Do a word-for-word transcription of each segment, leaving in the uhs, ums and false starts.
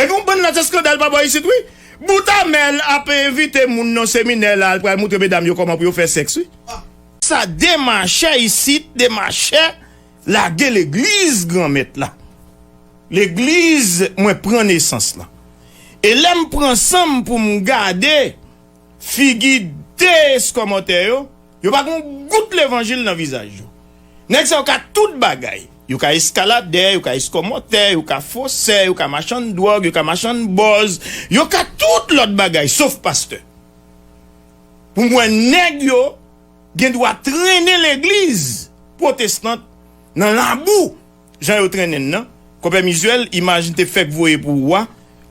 Gen yon bann lòt eskandal pa bò isit, wi. Boutamèl ap envite moun nan seminè la, al pral moutre medam yo kòman pou yo fè sèks, wi. Sa demachè isit, demachè lage legliz Granmèt la. Legliz mwen pran nesans lan. E lè m pran san m pou m gade figi de eskòmòtè yo, yo pa gen yon gout levanjil nan vizaj yo. Nèg sa yo ka tout bagay. Yo ka eskaladè, yo ka eskòmòtè, yo ka fosè, yo ka machann dwòg, yo ka machann bòz, yo ka tout lòt bagay, sof pastè. Pou mwen, nèg yo gen dwa trennen legliz pwotestant nan labou, jan yo trennen n nan. Konpè Mizuel, imaj m te fèk voye pou ou a,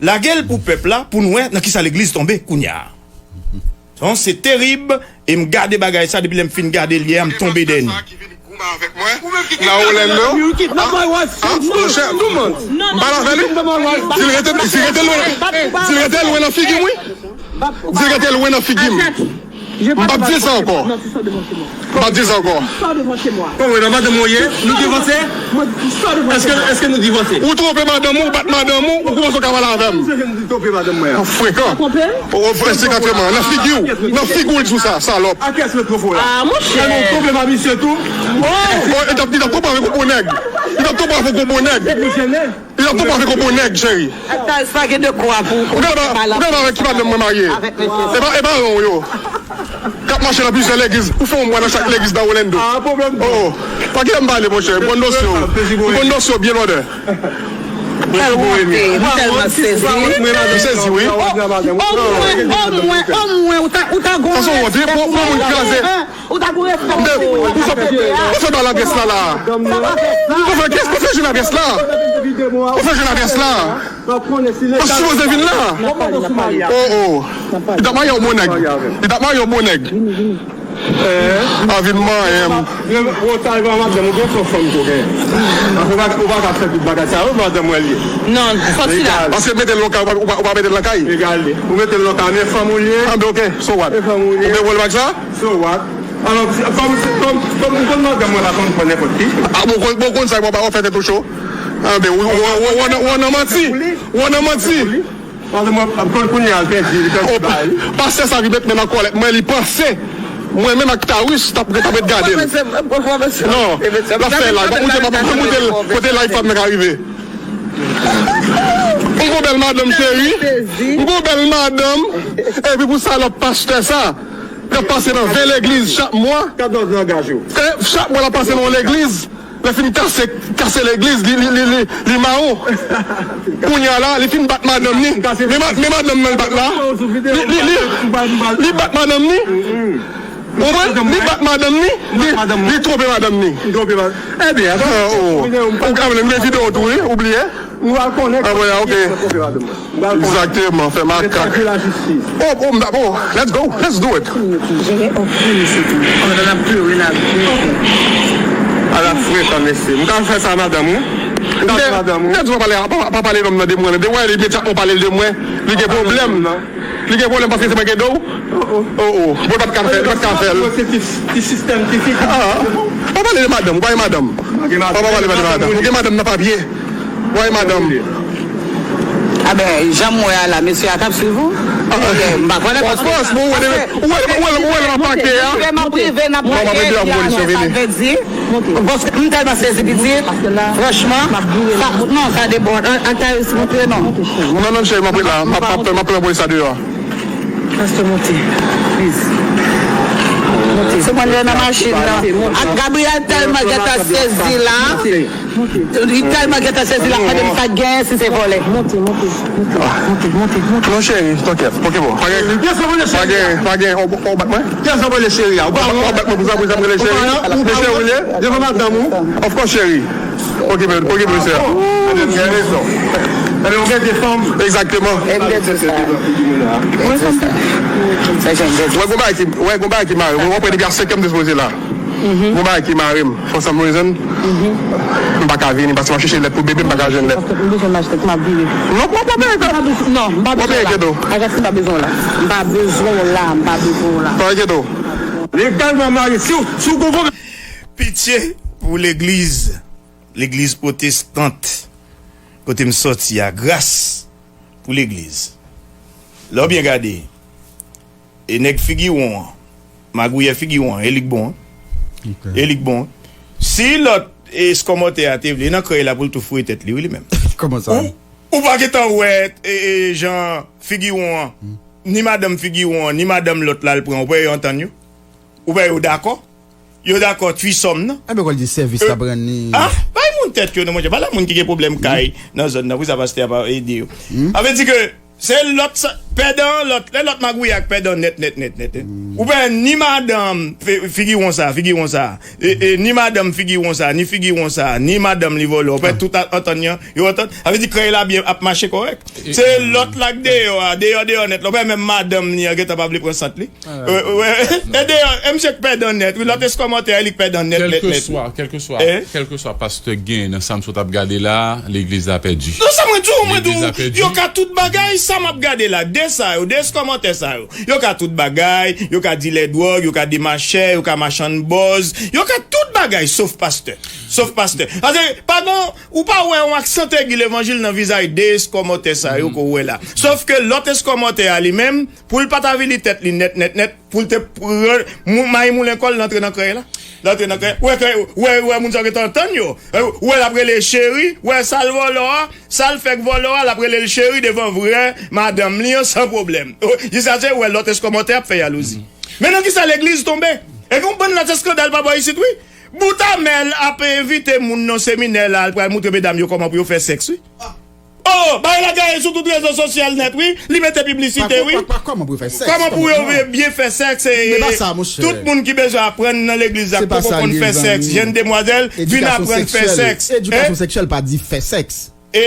lage l pou pèp la, pou n wè nan kisa legliz tonbe kounye a. Non, se terib, e m gade bagay sa, depi lè m fin gade l yè a, m tonbe dèyè n. Goumen avèk mwen nan Orlando. Ah, ah, monchè, m pale avè li. Di l rete, di l rete lwen, di l rete lwen nan figi m, wi. Di l rete lwen nan figi m. M p ap di l sa ankò. M p ap di l sa ankò. Bon, mwen, madanm ou ye, nou divanse? Èske, èske nou divanse? Ou twonpe madanm ou, ou bat madanm ou, ou kòmanse ka pale avè m. Ou frekan. Ou frekan nan figi w. Nan figi w l di w sa, salòp. A kiyès mwen twonpe w la? Ah, monchè. Ou twonpe pa misye tou? Oh, li t ap, li t ap twonpe avèk yon bon nèg. Li t ap twonpe avèk yon bon nèg. Li t ap twonpe avèk yon bon nèg, cheri. Sa gen de kwa pou ou. Ou gade, ou gade avèk ki madanm mwen marye. E pa, e pa yon yo. K ap mache nan plizyè legliz. Ou fè yon mwa nan chak legliz nan Orlando. Ah, pwoblèm. Oh, oh. Pa kite m pale, monchè. M konn dosye w. M konn dosye w byen lòdè. Tèl wonte, m tèlman sezi. M sezi, wi. Omwen, omwen, omwen, ou ta, ou ta gon. Sa se wonte, pou, pou moun kraze. Ou ta gon respè. Ou fè, ou fè ba ladrès la, la. Ou fè, kiyès, ou fè jwenn adrès la? Ou fè jwenn adrès la? Ou sipoze vin la. Oh, oh. Li t ap marye yon bon nèg. Li t ap marye yon bon nèg. A vin manyen m. Ou ta rive a madanm ou gen son fanm tou gen. Ou pa, ou pa ka fè tout bagay sa yo, madanm mwen li ye. Non, sòti la. Paske mete l nan kay, ou pa, ou pa mete l nan kay. Egale. Ou mete l nan kay, men fanm ou li ye. Ah, ben, ok, so what? E fanm ou li ye. Ou gen pwoblèm ak sa? So what? Alò, kòm, kòm, kòm ou konn madanm mwen pa konn pran nenpòt ki. Ah, bon, konn, bon, konn sa, bon, pa fè tèt ou cho. Ah, ben, ou, ou, ou, ou, ou nan manti. Ou nan manti. Madanm mwen ap konn kounye a, l pèdi, li pèdi bagay li. Pastè sa vin met men nan kòlèt mwen, li panse mwen menm ak Tarus t ap, t ap ret gade l. Non, l ap fè live, m ap moute, m ap moute l kote live pa t menm ka rive. M gon bèl madanm cheri, m gon bèl madanm, epi pou salòp pastè sa. K ap pase nan ven legliz chak mwa. K ap dans langaj ou. E, chak mwa l ap pase nan yon legliz. Lè fin kase, kase legliz, li, li, li, li, li mawon. Kounye a la, li fin bat madanm ni. Men ma-, men madanm nan l bat la. Li, li, li, li bat madanm ni. Ou konprann? Li bat madanm ni. Li, li twonpe madanm ni. Ebyen, oh, oh. Ou ka vle m gen videyo tou, wi, ou bliye? Nou al konnen. Ah, bon, ok. Egzakteman, fè makak. Oh, oh, m dakò. Let's go. Let's do it. Ala frekan, mesye. M ka fè sa, madanm ou. M ka fè madanm ou. Nèg pa pale, pa, pa pale nonm nan de mwen. De mwen, li imedyatman pale de mwen. Li gen pwoblèm. Li gen pwoblèm paske se mwen ki ede w. Oh, oh. Bon, l pa t ka fè, li pa t ka fè l. Se ti, ti sistèm ki figi. Ah, pa pale de madanm, ou pa gen madanm. Pa pale de madanm. Ou gen madanm nan papye. Ou pa gen madanm. Ah ben, jan m wè a la, mesye a t ap swiv ou. M pa konnen paske. Of course, bon, ou wè, ou wè, ou wè, ou wè l nan pake a. Prive, m ap prive, n ap pale. Sa vle di, paske m tèlman sezi, pitit. Franchman, sa, non, sa debòde. An, an, ta montre non. Non, non, cheri, m ap la. M ap, m ap, m ap pran polis sa deyò. Pastè, monte, please. Monte. Se mwen nan machin nan. Ak Gabriel tèlman gentan sezi la. Li tèlman gentan sezi la, pa gen sa gen si se vòlè. Monte, monte, monte, monte, monte, monte. Non, cheri, tankèt. Ok, bon. Pa gen, pa gen, pa gen, ou, ou bat mwen? Kiyès sa vòlè cheri a? Ou pa wont? Ou bat mwen pou sa, pou sa, mwen rele cheri. Ou pa wont? Devan madanm ou? Of course, cheri. Okipe, okipe, mesye. Ou gen rezon. Ebyen, ou gen de fanm. Egzakteman. Wè, gon bagay ki, wè, gon bagay ki mare. Wè, wè, depi a senk an m te sipoze la. Gon bagay ki mare m. For some reason, m pa ka vini paske m ap chèche lèt pou bebe, m pa ka jwenn lèt. Paske m bezwen m achte, m ap vini. Non, w ap peye. Non, m pa bezwen w la. Agathe, m pa bezwen w la. M pa bezwen w la, m pa bezwen w la. Pa enkyete w. Legalman marye, si w, si w gon pwoblèm. Pitye pou legliz, legliz pwotestant, kote m sòti a, gras pou legliz. Lè w byen gade, e nèg figi won an, magouyè figi won an, e li k bon an. E li k bon an. Si lòt eskòmòtè a te vle, nan krèy la pou l tou foure tèt li, wi, li menm. Kòman sa? Ou, ou pa gentan wè e, e, jan figi won an, ni madanm figi won an, ni madanm lòt la l pran, ou pa wè yo antann yo? Ou pa wè yo dakò? Yo dakò twisòm nan. Enben, kòl di sèvis l ap rann li. Ah, bay moun tèt yo non, monchè. Pa la moun ki gen pwoblèm kay nan zòn nan, pou sa pastè a pa ede yo. Sa vle di ke se lòt sa, pèdan, lòt, lè lòt magouye ak pèdan nèt, nèt, nèt, nèt, nèt. Ou pa ni madanm, fi- figi won sa, figi won sa. E, e, ni madanm figi won sa, ni figi won sa, ni madanm li vòlò. Ou pa tout a- antann yo, yo antann. Sa vle di krèy la byen ap mache kòrèk. Se lòt la k deyò a, deyò, deyò nèt la. Ou pa menm madanm li an gentan pa vle pran sant li. Wè, wè, e deyò, e misye k pèdan nèt, wi, lòt eskòmòtè a, li k pèdan nèt, nèt, nèt. Kèlkeswa, kèlkeswa, kèlkeswa pastè k genyen nan sa m sot ap gade la, legliz la pèdi. Non, sa mwen di w, mwen di w, yo ka tout bagay, sa m ap gade la, de sa yo, de eskòmòtè sa yo. Yo ka tout bagay, yo ka dilè dwòg, yo ka demachè, yo ka machann bòz, yo ka tout bagay, sof pastè. Sof pastè. Paske, pa gon, ou pa wè yon aksan tegi levanjil nan vizaj de eskòmòtè sa yo ke w wè la. Sof ke lòt eskòmòtè a li menm, pou l pa t avili tèt li nèt, nèt, nèt, pou l te pran, mou- mayi moulen kò l, l antre nan krèy la. L antre nan krèy. Ou wè krèy, ou wè, ou wè moun sa yo gentan antann yo. Ou wè l ap rele l cheri, ou wè sa l vòlò a, sa l fè k vòlò a, l ap rele l cheri devan vrè madanm li an san pwoblèm. Jiskaske ou wè lòt eskòmòtè ap fè jalouzi. Men nan kisa legliz tonbe? Epi yon bann lòt eskandal pa bò isit, wi. Bout Amèl ap envite moun nan seminè la, l pral moutre medam yo kòman pou yo fè sèks, wi. Oh, bagay la gaye sou tout rezo sosyal nèt, wi. Li mete piblisite, wi. Pa, pa, pa, kòman pou yo fè sèks? Kòman pou yo byen fè sèks? E, e, tout moun ki bezwen aprann nan legliz la poko konn fè sèks. Jèn demwazèl, vin aprann fè sèks. Edikasyon seksyèl pa di fè sèks. E,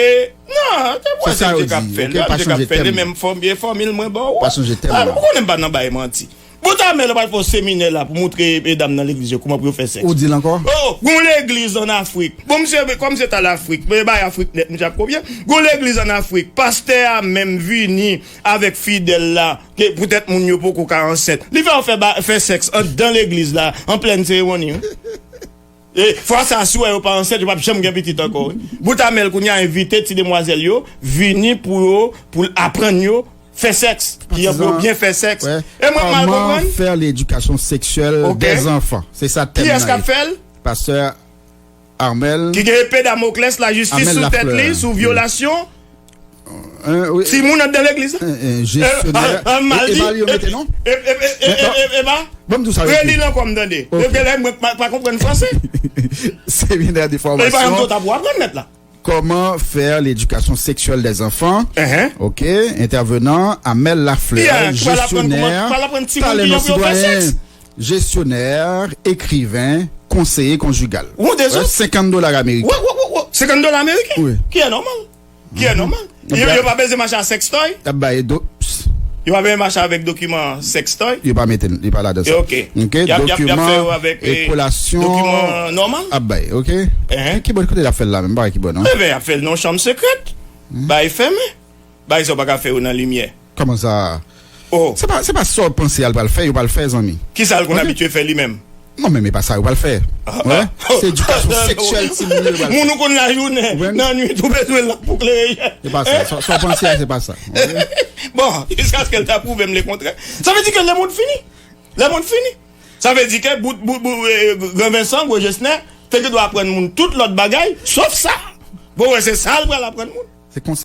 non, se sa yo di, ok? Pa chanje tèm. Menm fòmil mwen ba w. Pa chanje tèm nan. Ou konnen m pa nan bay manti. Bout Amèl pral fè yon seminè la pou moutre medam nan legliz yo kòman pou yo fè sèks. Ou di l ankò? Oh, gon legliz ann Afrik. Bon, misye, kòm se ta Lafrik, men bay Afrik nèt, misye ap kopye. Gon legliz ann Afrik, pastè a menm vini avèk fidèl la, ke poutèt moun yo poko ka ansent. Li fè yo fè ba- fè sèks anndan legliz la, an plèn seremoni, wi. E fwa sa, si w wè yo pa ansent, yo p ap janm gen pitit ankò, wi. Bout Amèl kounye a envite ti demwazèl yo vini pou yo, pou l aprann yo fè sèks. Kijan pou yo byen fè sèks. E mwen m mal konprann. Comment faire l'éducation sexuelle des enfants? Se sa tèm nan ye. Kiyès k ap fè l? Pastè Armel. Ki gen epe Damoklès lajistis sou tèt li, sou vyolasyon. Timoun anndan legliz la. Jesyonè. E pa li yo mete non? E pa. Ban m di w sa yo ekri. Reli l ankò m tande. Depi lè mwen pa konprann franse. Séminaire de formation. E pa yon dot ap w aprann nèt la. Comment faire l'éducation sexuelle des enfants? Ok. Intervenant, Amel Lafleur, gestionnaire, talent citoyen, gestionnaire, écrivain, conseiller conjugal. Ou de zot? Senkant dola ameriken. Senkant dola ameriken? Wi. Ki e nòmal. Ki e nòmal. Yo pa bezwen mache a sextoy? Y ap bay do. Yo pa bezwen mache avèk dokiman sextoy? Yo pa mete l, li pa ladan sa. Ok. Dokiman e kolasyon. Dokiman nòmal? Ap bay, ok. Ki bò kote y ap fè l la menm? M pa wè ki bò non. Enben, y ap fè l nan yon chanm sekrèt. Bay fèmen. Bay sa w pa ka fè yo nan limyè. Kòman sa? Oh. Se pa, se pa sa w panse a l pral fè, yo pral fè, zanmi. Kisa l konn abitye fè li menm? Non, men, men pa sa yo pral fè. Wè? Se edikasyon seksyèl timoun yo pral fè. Moun ou konn lajounen, nan nwit ou bezwen lanp pou klere je. Se pa sa. Sa, sa w panse a, se pa sa. Bon, jiskaske l ta pwouve m lekontrè. Sa vle di ke lemonn fini. Lemonn fini. Sa vle di ke bout, bout, bout, eh, Gran Vensan, Gwo Jesnè, te gen dwa aprann moun tout lòt bagay, sof sa. Bon, wè, se sa l pral aprann moun. Se konsa.